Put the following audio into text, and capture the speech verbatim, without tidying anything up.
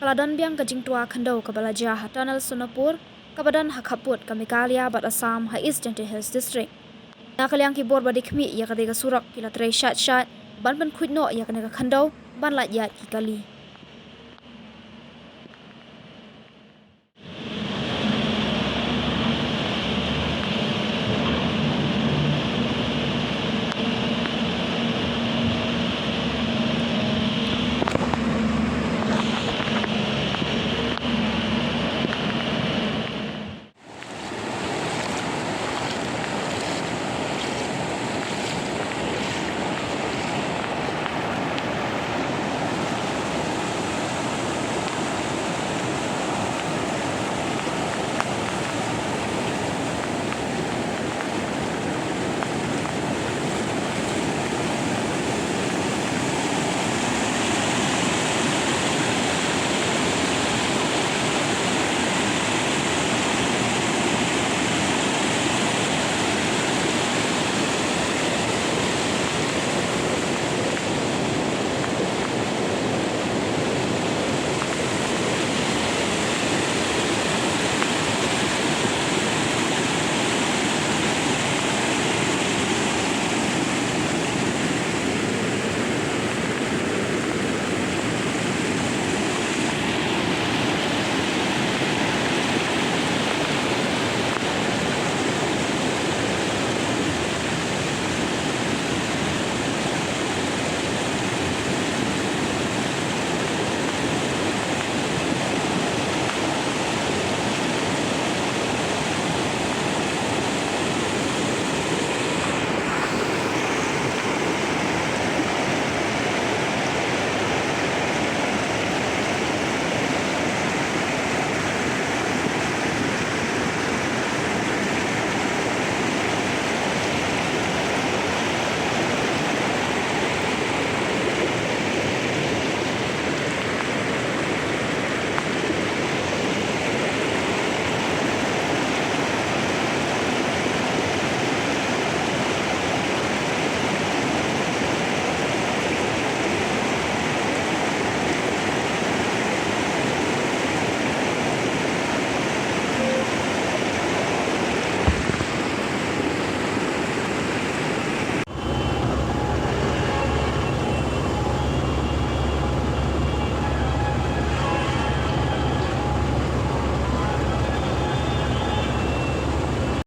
La don biang ka jingtwa khyndew kaba la jia ha Tunnel Sonapur, kaba don ha khappud ka Meghalaya bad Assam ha East Jaintia Hills District. Na ka liang ki bor ba dei khmih ïa katei ka surok ki la trei shait shait ban pynkhuid noh ïa kane ka khyndew ban lait ïaid ki kali.